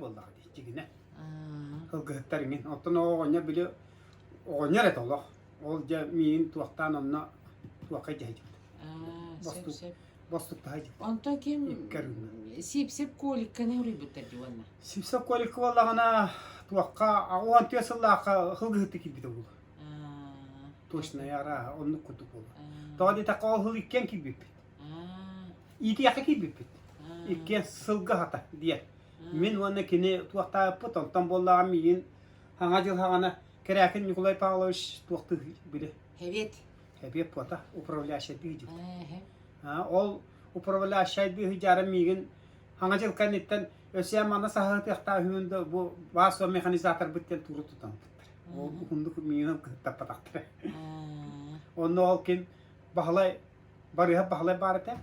буоллаҕа дии, дьигинэ. Сылгыһыттар иҥин. Оттон оҕонньор били оҕонньор этэ олох. Ол дьэ миигин туохтаан онно туохха дьаһайдыбыт. Сөп, сөп. Бостуктаһа дьыбыт. Онтон ким Сипсеп Коликканы уруйбуттар дии уонна? Сипсеп Коликка буоллаҕына туохха 14 сыллаахха сылгыһытты киирбитэ буолуо. Точно арааһа оннук курдук буолуо. Тоҕо диэтэххэ ол сыл иккиэн киирбиппит. Иитиэххэ киирбиппит. Иккиэн сылгы аһата диэн. Мин уонна кини туохтаабыппыт, онтон буоллаҕа миигин Хаҥа дьыл хаҕана Кэрээкин Николай Павлович туохтыы били. Хэбиэт. Хэбиэт буота, управляющайдыы дьыбыт. Ол управляющайдыы сыдьаара миигин Хаҥа дьыл кэнниттэн өссө манна саһыатыахтаах үһүн да бу баас механизаторбыт диэн тууру тутан Ол уһундук миигин кыттаппатахтара. Онно ол ким Баһылай Барыһап Баһылай баар этэ,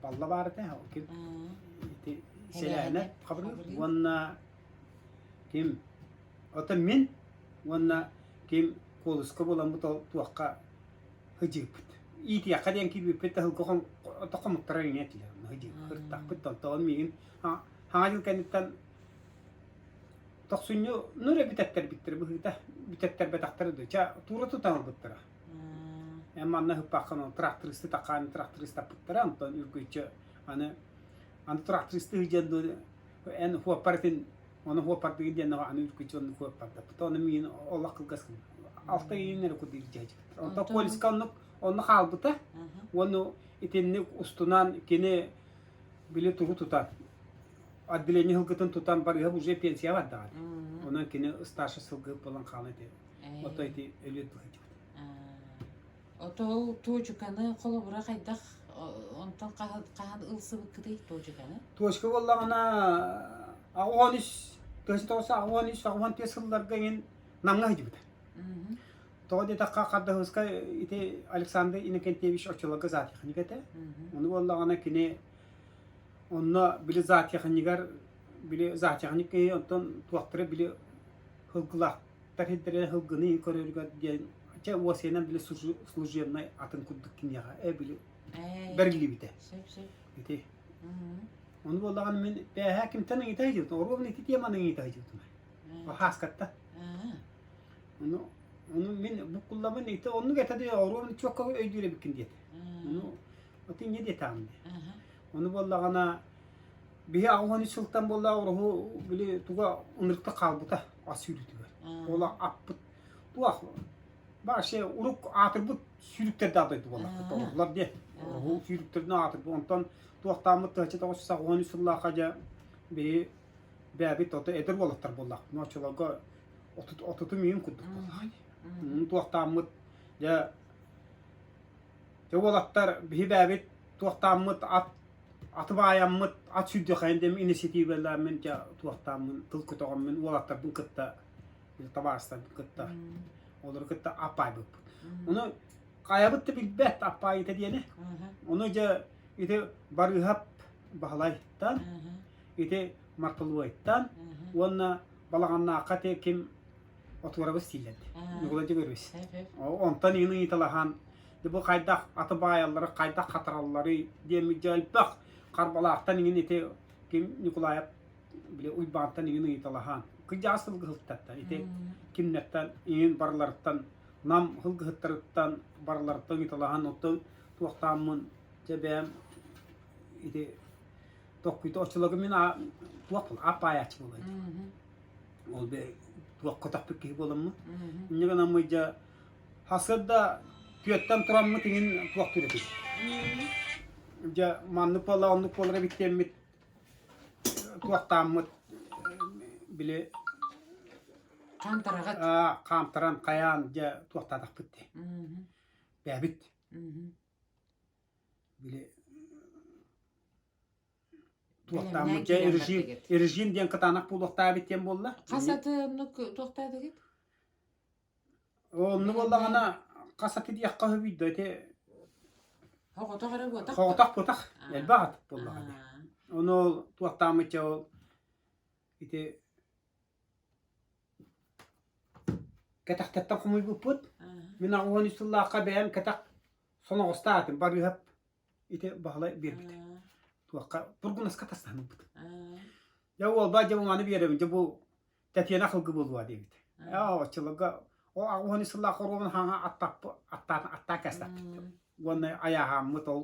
Балла баар этэ, ол ким ити Сэлээнэ Хабырыыл уонна ким оттон мин уонна ким Куолуска буоламмыт ол туохха сыдьыыппыт. Иитиэххэ диэн киирбиппит да сылгы хомуктара иҥэ этилэр. Сыдьыып ыртахпыт онтон миигин хаҥа дьыл кэнниттэн тохсунньу ну эрэ бүтэттэрбиттэрэ быһыыта бүтэттэрбэтэхтэрэ да ча туура тутан ылбыттара. Эн манна ыһыппаккын трактористы такаан трактористаппыттара онтон үргүччү аны аны трактористы сылдьан дуо эн хуоппар этин ону хуоппардыгын диэн аны үргүччү онну хуоппардаппыт ону миин олох кылгас алта иин эрэ курдук илдьээччиттэр онтон полиска оннук онно хаалбыта уонна итинник устунан кини били тугу тутан отделение сылгытын тутан барыһа уже пенсия бардаҕа онон кини старший сылгы буолан хаалан ити Ото ити өлүөт быһыытыбыт. Ото ол туочуканы холобура хайдах онтон хаһан ылсыбыккытый туочуканы? Туочка буоллаҕына 83 1983 84 сылларга иҥин Намҥа сылдьыбыта. Тоҕо диэтэххэ Хардаһыска ити Александр Иннокентьевич оччолорго зоотехник этэ. Ону буоллаҕына кини онно били зоотехнигар били зоотехник киһи онтон туохтара били сылгылаах тэрилтэлэрэ сылгыны көрөрүгэр диэн чэ уосуйанан били служебнай атын курдук киниэхэ э били бэриллибитэ. Ити. Ону буоллаҕына мин бээһээ кимтэн ыйыта сылдьыбытым, оруобуна ити теманы ыйыта сылдьыбытым. Хааскатта. Ону ону мин буккуллабын ити оннук этэ да оруобуна чуокка өйдүүр эбиккин диэтэ. Ону ити инньэ диэтэҕим дии. Ону буоллаҕына Биһи 83 сылтан буолла ороһу били туга ынырыкта хаалбыта ас сүүрүүтүгэр. Ол аппыт туох вообще урук аатырбыт сүүрүктэрдээх дойду буоллахпыт оҕолор диэн. Ороһу сүүрүктэринэн аатырбыт. Онтон туохтааммыт 1983 сыллаахха дьэ биһи бэйэбит ото эдэр уолаттар буоллахпыт. Оччолорго отутум иин курдук буоллаҕа. Туохтааммыт дьэ дьэ уолаттар биһи бэйэбит туохтааммыт ат аты баайаммыт ат сүүрдүөхэйин диэн инициативалааммын дьэ туохтааммын тыл көтөҕөммүн уолаттарбын кытта табаарыстарбын кытта олору кытта аппаайбыппыт. Ону хайабыт да билбэт аппаайыта диэни. Ону дьэ ити Барыыһап Баһылайтан, ити Мартылуойтан уонна Балаҕаннаахха ити ким отуорабыс дииллэр. Ньукулай Дьөгүөрүс. Онтон иҥин ыйыталаһан бу хайдах аты баайаллары, хайдах хатаралларый диэн дьэ элбэх Харбалаахтан иҥин ити ким Ньукулаайап били Уйбаантан иҥин ыйыталаһан кырдьаҕас сылгыһыттартан ити кимнэртэн иҥин барыларыттан Нам сылгыһыттарыттан барыларыттан ыйыталаһан оттон туохтааммын дьэ бэйэм ити токкуйта оччолорго мин туох аппаайааччы буолар Ол туох көтөхпүт киһи буоламмыт. Инньэ гынаммыт дьэ сарсыарда түөттэн тураммыт иҥин туохтуур этибит. Дьэ маннык буолла оннук буолар эбит диэммит туохтааммыт били Хаамтараҕыт. хаамтаран хайаан дьэ туохтаатахпыт дии. Бээбит. Били Туохтааммыт дьэ режим, режим диэн кытаанах буолуохтаабыт диэн буолла. Хас аты оннук туохтаатыгыт? Оннук буоллаҕына хас аты диэххэ сөбүй да ити Хоҕотох эрэ буотах Хоҕотох буотах элбэх ат буоллаҕа дии. Ону ол туохтааммыт дьэ ол ити кэтэхтэттэн хомуйбуппут. Мин 83 сыллаахха бэйэм кэтэх соноҕостаатым барыыһап Ити Баһылай биэрбитэ. Туохха бургунаска тастаһан ылбыт. Дьэ уолба дьэ маны биэрэбин дьэ бу тэтиэнэх ылгы буолуо диэбит. Ээ оччолорго ол аҕуһуни сыллаах хоруобун хаҥа аттаппы аттаан аттаан кэстэппит. Уонна айааһааммыт ол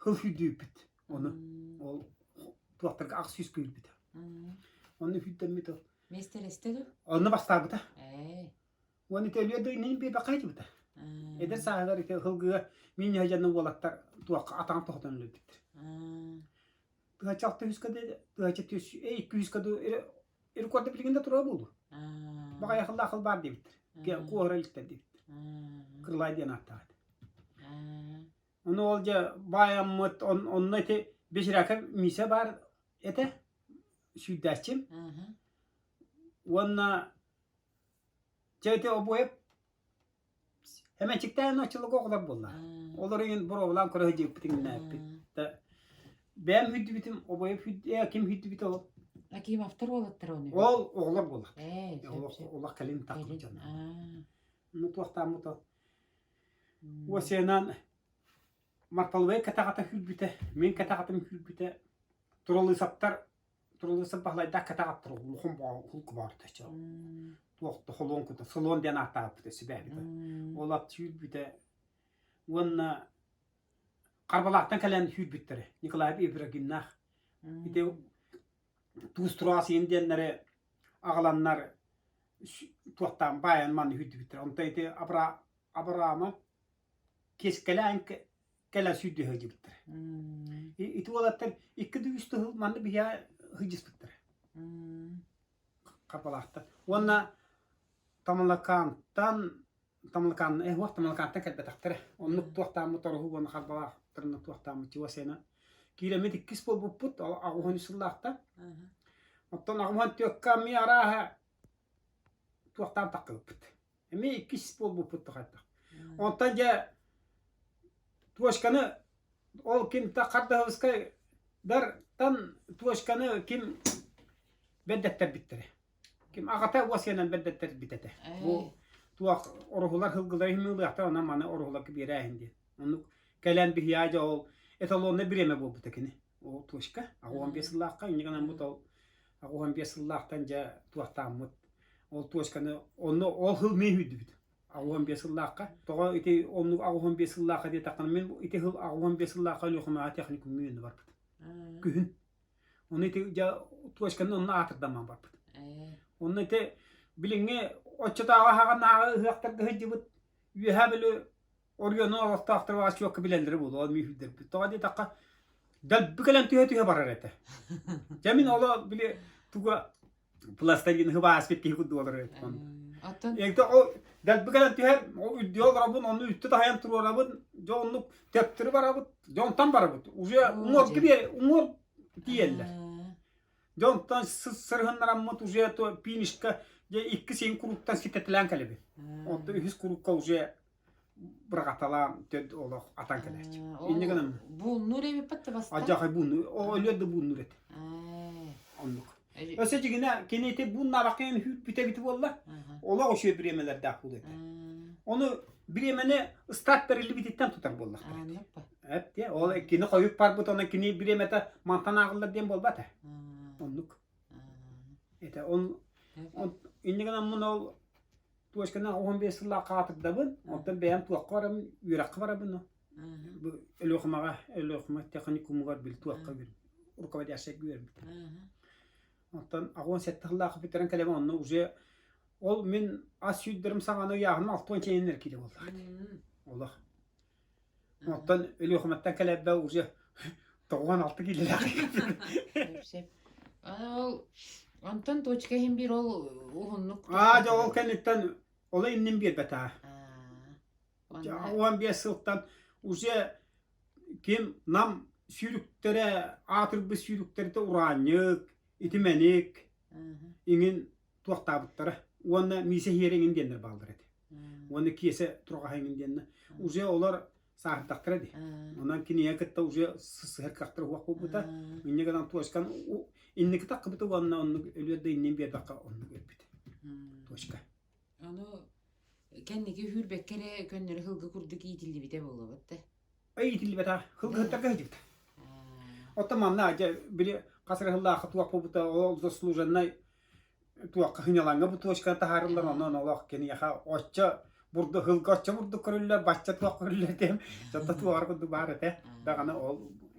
хыл сүүрдүүппүт. Ону ол туохтарга ах сүүс күүрбүт. Онно сүүрдэммит ол. Миэстэлэстэ дуо? Онно бастаабыта. Ээ. Уонна ити өлүөр да иннин биэрбэххэ сылдьыбыта. Эдэр сааһыгар ити ылгыга мин дьонно уолаттар туохха атаҕын тоһутан өлөрбүттэр. Тыһачча алта үскэ да тыһачча түс икки үскэ да рекорда билигин да турара буолуо. Баҕайахыллаах хыл баар диэбиттэр. Куоһара иликтэр диэбиттэр. Крылай диэн ааттаах этэ. Ону ол дьэ баайаммыт онно ити Беширяка Миисэ баар этэ сүүрдээччим. Уонна Чэ ити обуойап эмэчиктээн оччолорго оҕолор буолла. Олор иһин боруобалаан көрө сылдьыбыппыт иҥнээппит. Бэйэм сүүрдүбүтүм, обуойап сүүрдү ким сүүрдүбүтэ ол? Акимовтар уолаттар ону. Ол оҕолор буолла. Ээ, сөп, сөп. Олох кэлин таххыбыт Кэлин. дьон. Аа. Ну туохтааммыт ол. Уосенан Марпалыбай кэтэҕэтэ сүүрбүтэ, мин кэтэҕэтим сүүрбүтэ. Туралыысаптар Туралыысап Баһылайдаах кэтэҕэттэр улахан улку баарта туох да холуон кута солуон диэн ааттаабыт сүбээбитэ. Ол ат сүүрбүтэ уонна Харбалаахтан кэлэн сүүрбүттэрэ Николаев Ибрагимнаах. Ити туус тураасыйын диэннэри аҕаланнар туохтаан баайан манна сүүрдүбүттэрэ. Онто ити Абраама киэскэлээн кэлэн сүүрдүө сылдьыбыттара. Ити уолаттар икки да үс тыһыл манна биһиэхэ сылдьыспыттара. Харбалаахтар. Уонна Тамалакаантан Тамалакаан э уох Тамалакаантан кэлбэтэхтэрэ. Оннук туохтааммыт оруһу уонна Харбалаахтарына туохтааммыт чугас Киирэммит иккис буолбуппут аҕуһун сыллаахтан. Оттон аҕуһун түөккэ эмиэ арааһа туохтаан таххыбыппыт. Эмиэ иккис буолбуппут да хайдах. Онтон дьэ точканы ол ким Хардаһовскай дартан точканы ким бэрдэттэрбиттэрэ. Ким аҕата уосуйанан бэрдэттэрбит этэ. Бу туох ороһулар сылгылары химиылыахтар онон маны ороһуларга биэрээһин диэн. Оннук кэлэн биһиэхэ дьэ ол эталонный бириэмэ буолбута кини. Ол точка. 85 сыллаахха инньэ гынан бут ол 85 сыллаахтан дьэ туохтааммыт ол точканы онно ол сыл мин сүүрдүбүт 85 сыллаахха тоҕо ити оннук 85 сыллаахха диэтэххинэ мин ити сыл 85 сыллаахха Өлүөхүмэҕэ техникумҥа үөрэнэ барбыт күһүн ону ити дьэ точканы онно аатырдамман барбыт онно ити билиҥҥи оччотооҕу аһаҕанааҕы ыһыахтарга сылдьыбыт үөһээ Бүлүү оройуонун олохтоохторо чуокка билэллэрэ буолуо, ол миһүүрдэрбит. Тоҕо диэтэххэ, дэлби кэлэн түһэ-түһэ барар этэ. Дьэ мин оло били туга пластилин хыбааспыт киһи курдук олорор этим. Оттон Эгде ол дэлби кэлэн түһэр, ол үрдүө олоробун, онну үттү таһайан туруорабын, дьэ оннук төптөрү барабыт, дьэ онтон барабыт. Уже уҥуоргу биэр, уҥуор тиийэллэр. Дьэ онтон сырыһыннараммыт уже то пинишка дьэ икки син курууктан ситэтилээн кэлэбин. Онтон үһүс куруукка уже быраҕаталаан төрд олох атан кэлээччи. Инньэ гынан Бууннуур эбиппит да бастаан? Адьахай бууннуур, өлүөр да бууннуур этэ. Оннук. Өссө дьигинэ кини ити бууннаабакка бүтэ бити буолла. Олох үчүгэй бириэмэлэрдээх буолуо этэ. Ону бириэмэни ыстаат бэриллибититтэн тутар буоллахтар. Эп те ол кини хойут барбыт онон кини бириэмэтэ мантан ааҕыллар диэн буолбат ээ. Оннук. Это он инньэ гынан ол Туочканан 15 сыллаах хаатырдабын, онтон бэйэм туохха барабын, үөрэххэ барабын. Бу Өлүөхүмэҕэ, Өлүөхүмэ техникумугар били туохха руководящайга үөрбүтүм. Онтон 87 сыллаах бүтэрэн кэлэбин, онно уже ол мин ас сүүрдэрим саҕана ыйааһыным 60 чэйиннэр киилэ буоллаҕа. Олох. Оттон Өлүөхүмэттэн кэлэрбэ уже 96 киилэлээх. Сөп. Ол онтон точка иһин биир ол уһуннук Аа дьэ ол кэнниттэн ол иннин биэрбэтэ. 15 сылтан уже ким нам сүүрүктэрэ аатырбыт сүүрүктэритэ ураанньык, итимэник иҥин туохтаабыттара уонна Миисэ Иһиэрэ иҥин диэннэр бааллар этэ. Уонна Киэсэ Тураҕаһа иҥин диэннэр. Уже олор сааһырдахтара дии. Онон кинигэ кытта уже сыһар кыахтара уох буолбута. Инньэ гынан точкан инники таххыбыта уонна оннук өлүөр да иннин биэрбэххэ оннук өлбүт. Точка. Ону кэнники үүрбэккэ эрэ көннөрү сылгы курдук иитиллибитэ буолуо да? Иитиллибэтэ. Сылгыһыттарга сылдьыбыта. Оттон манна дьэ били Хас эрэ сыллаахха туох буолбута ол заслуженнай туохха сынньалаҥҥа бу точканы таһаарыллар онон олох киниэхэ оччо бурду сылга оччо бурдук көрүллэр бачча туох көрүллэр диэн дьонто туоҕар курдук баар этэ даҕаны ол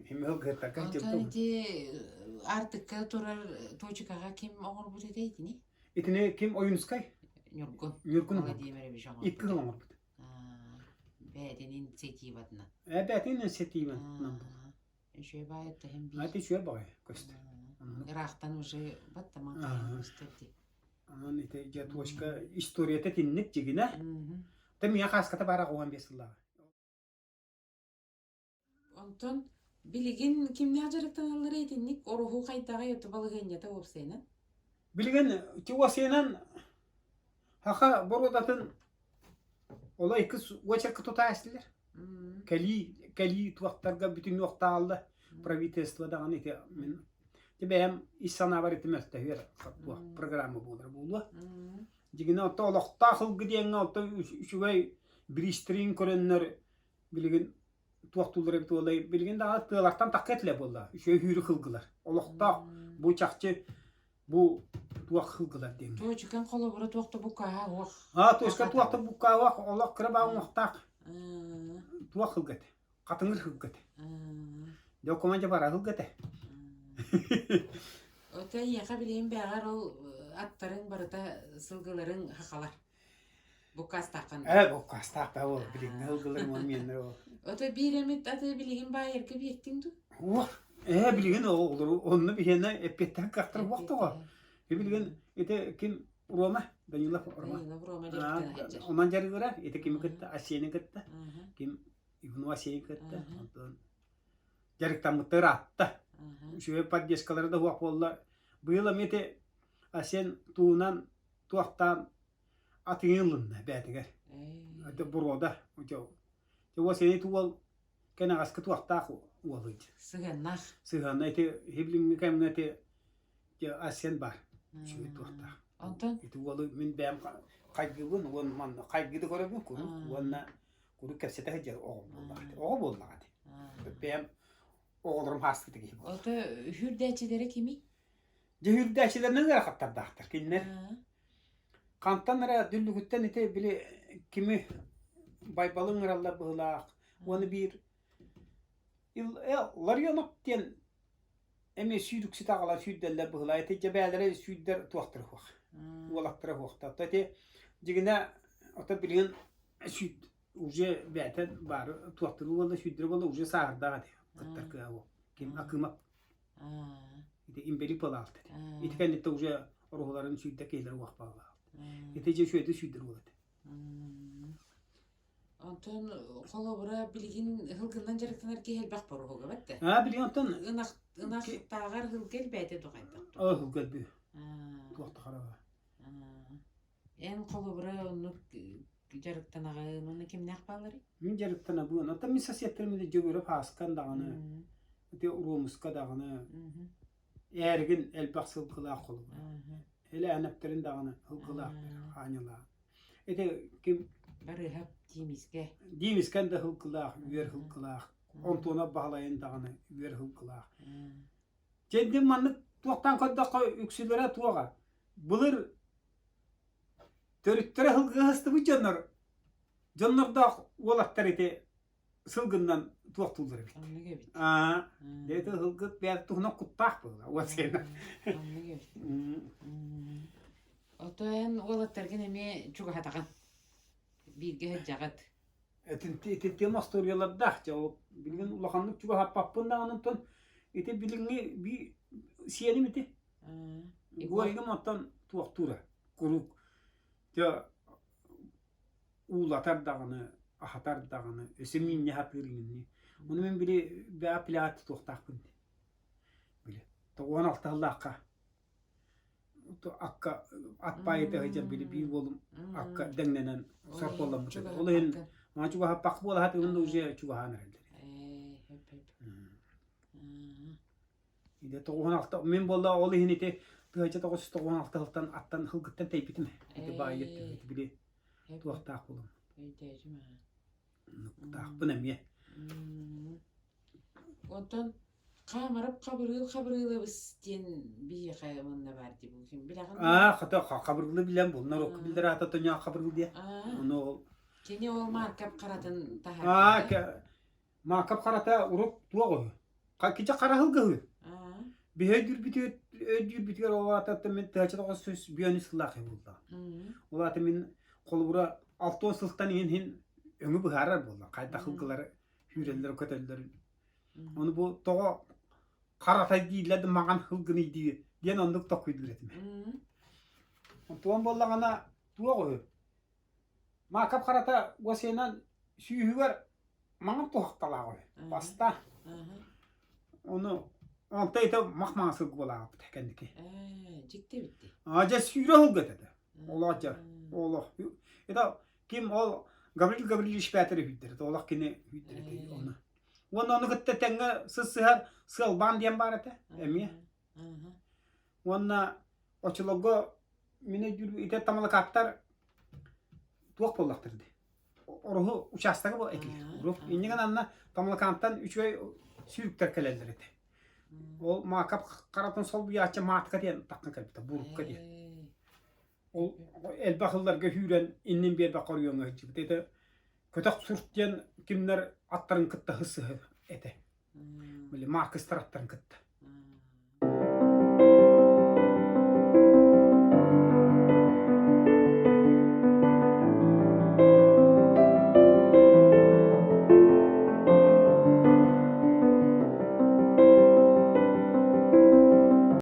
химми сылгыһыттарга Онтон ити Аартыкка турар точкаҕа ким оҥорбут этэй итини? Итини ким Ойунскай? Ньургун. Ньургун оҥорбут. Владимирович Икки оҥорбут. сыл оҥорбут. Бэйэтин инициативатынан. Э, бэйэтин инициативатынан буолар. Үчүгэй баайы таһым биир. Ати үчүгэй баҕайы көстөр. Ыраахтан уже баттаман хайан көстөр дии. Онон ити дьэ точка историята итинник дьигинэ. Та миэхэ хааската баара 15 сыллааҕы. Онтон билигин кимнээх дьарыктаналлара итинник ороһу хайдаҕый ото балаһыанньата уопсайынан? Билигин ти уопсайынан Хаха боруодатын Оло икки уочарка тутаастылар. Кэлии кэлии туохтарга бүтүнүөхтаалла правительство даҕаны ити мин ти бэйэм ис санаабар ити мөлтөһүөр туох программа буолар буолуо. Дьигинэ отто олохтоох ылгы диэҥҥэ отто үчүгэй бириистерин көрөннөр билигин туохтууллар эбит буоллай билигин даҕаны тыалартан тахха этилэ буолла үчүгэй хүүрү кылгылар олохтоох бу чахчы бу туох кылгылар диэн Туочукан холобура туох да буккааһа уох. А туочка туох да буккааһа олох кыра баа уҥуохтаах туох кылга этэ хатыҥыр кылга этэ документ бара кылга этэ Ото эйиэхэ билигин бэҕэр ол аттарыҥ барыта сылгыларыҥ хахалар. Буккаастааххын. Ээ, буккаастаах да ол билиҥҥи ылгыларым ол миэннэр ол. Ото биир эмит аты билигин баайарга биэртиҥ дуу? Уох, ээ билигин олору онно биһиэнэ эппиэттээх кыахтар уох тоҕо. Билигин ити ким Рома, Данилов Рома. Данилов Рома дьарыктана сылдьар. Онон дьарыгыра, ити кими кытта, Асени кытта, ким Иванова Асени кытта, онтон дьарыктаммыттар ыраатта. Үчүгэй поддержкалара да уох буолла. Быйыл эмиэ ити Асен туунан туохтаан атыҥы ылынна бээтигэр. Это бурода. Уос ити уол кэнэҕэски туохтаах уолуй. Сыһыаннаах. Сыһыанна ити хиблиҥҥи кэмҥэ ити Асен бар. Үчүгэй туохтаах. Онтон ити уолу мин бэйэм хайгыыбын уон манна хайгыды көрөбүн куруук уонна куруук кэпсэтэ сылдьар оҕом буоллаҕа оҕо буоллаҕа ити. Бэйэм оҕолорум хаастыыта киһи буолла. Ото үһүрдээччилэрэ кимий? Дьүһүрдээччилэринэн ыарахаттардаахтар кинилэр. Хантан эрэ дүллүгүттэн ити били кими Байбалы ыҥыраллар быһыылаах уонна биир Ларионов диэн эмиэ сүүрүксүт аҕалан сүүрдэллэр быһыылаах. Ити дьэбээлэрэ сүүрдэр туохтара суох. Уолаттара суохтар. Ити дьигинэ ото билигин сүүт уже бэйэтэ баары туохтуру буолла сүүрдэрэ буолла уже сааһырдаах этэ кыттар кыаҕа буол. Ким Акымов Ити имбелик буолаалт этэ. Ити кэнниттэн уже оруһуларын сүүрдэ киһилэр уох баалаалт. Ити дьэ үчүгэйдик сүүрдэр уол этэ. Онтон холобура билигин һылгынан дьарыктанар киһи элбэх боруһуга бэтте. Аа билигин онтон ынах ынахтааҕар һылга элбээтэ дохайдах. Оо һылга элбүү. Туох да хараба. Эн холобура оннук дьарыктанаҕын уонна кимнээх баалларый? Мин дьарыктанабын. Оттон мин соседтарым илэ Дьөгүөрэ Пааскан даҕаны, ити Уруомуска даҕаны, Эргин элбэх сылгылаах холобура. Элээнэптэрин даҕаны сылгылаах хаанньалаах. Ити ким Барыһап Диимискэ. Диимискэн да сылгылаах, үөр сылгылаах. Онтуонап Баһылайын даҕаны үөр сылгылаах. Дьэ маннык туохтан көрдөххө үксүлэрэ туоҕа. Былыр Төрүттэрэ сылгыһыстыбыт дьоннор дьоннордоох уолаттар ити сылгыннан туохтууллар эбит. Оннук эбит. Аа, дьэ сылгыт бэйэтэ туһунан куттаах буолла уот сиэнэ. Оннук эбит. Ото эн уолаттаргын эмиэ чугаһатаҕын. Бииргэ сылдьаҕыт. Итинтиэм остуоруйалардаах дьэ ол билигин улаханнык чугаһаппаппын даҕаны онтон ити билиҥҥи би сиэним ити Горигым оттон туохтуура куруук дьэ уулатар даҕаны, аһатар даҕаны, өссө миинньэ сатыыр иҥинни. Ону мин били бэйэ пляж тутуохтаахпын дии. Били 96 сыллаахха акка ат баайыта сылдьар били биир уолум акка дэҥнэнэн соркуолламмыт этэ. Ол иһин маа чугаһаппах буола сатыыбын да уже чугаһаан эрэллэр. Идэ 96 мин буолла ол иһин ити 1996 сылтан аттан сылгыттан тэйбитим. Ити баайы ити били туохтаах буолум. Өйдөөтүм аа. Нуктаахпын эмиэ. Онтон Хаамарап Хабырыыл Хабырыылабыс диэн биһиэхэ уонна баар дии бу ким билэҕин дуо? Аа, хата Хабыргылы билэн бу норуокка биллэр аата Тоньоох Хабыргыл диye. Аа, Ону ол кини ол Мааркап харатын Аа, таһаарбыта. Маакап харата урут туох үһү? Кичэ хараһылга үһү. Аа, Биһи өйдүүрбүтүгэр өйдүүрбүтүгэр ол аата мин тыһача тоҕус сүүс бүөнү сыллаах үһү буолла. мм, Ол аата мин холобура алтыан сылтан иһин иһин өҥү быһаарар буолла. Хайдах ылгылар сүүрэллэр көтөллөр. Ону бу тоҕо харатай дииллэр да маҥан һылгыный дии диэн оннук токуйдуур этим. Мм, Онтуон буоллаҕына туох үһү? Маакап харата уосенан сүүһүгэр маҥан туһахталаах үһү. аха, Баста. аха. Ону онто ити мах-маҥан сылгы буолаабыт кэнники. Ээ, дьикти эбит дии. А дьэ сүүрэ сылгы этэ. Олох дьэ. Аа, Олох. Это ким ол Гаврил Гаврильевич Петр үһүйдэр. Олох кини үһүйдэр этэ ээ, оны. Уонна ону кытта тэҥҥэ сыссыһар Сыалбаан диэн баар этэ эмиэ. аха, аха. Уонна оччолорго мин өйдүүр ити тамалакааттар туох буоллахтар дии. Ороһу учаастага буол этилэр. Аа, Урук. аа. Иннигэн анна Тамалакаантан үчүгэй сүүрүктэр кэлэллэр этэ. Ол маакап харатын солбуйааччы маатка диэн таххан кэлбитэ, бурукка диэн. Ээ, Ол элбэх ылларга сүүрэн иннин биэрбэккэ хоруйуоҥҥа сылдьыбыт. Ити Көтөх Сурт диэн кимнэр аттарын кытта сыһы этэ. м, Били Маркыстар аттарын кытта.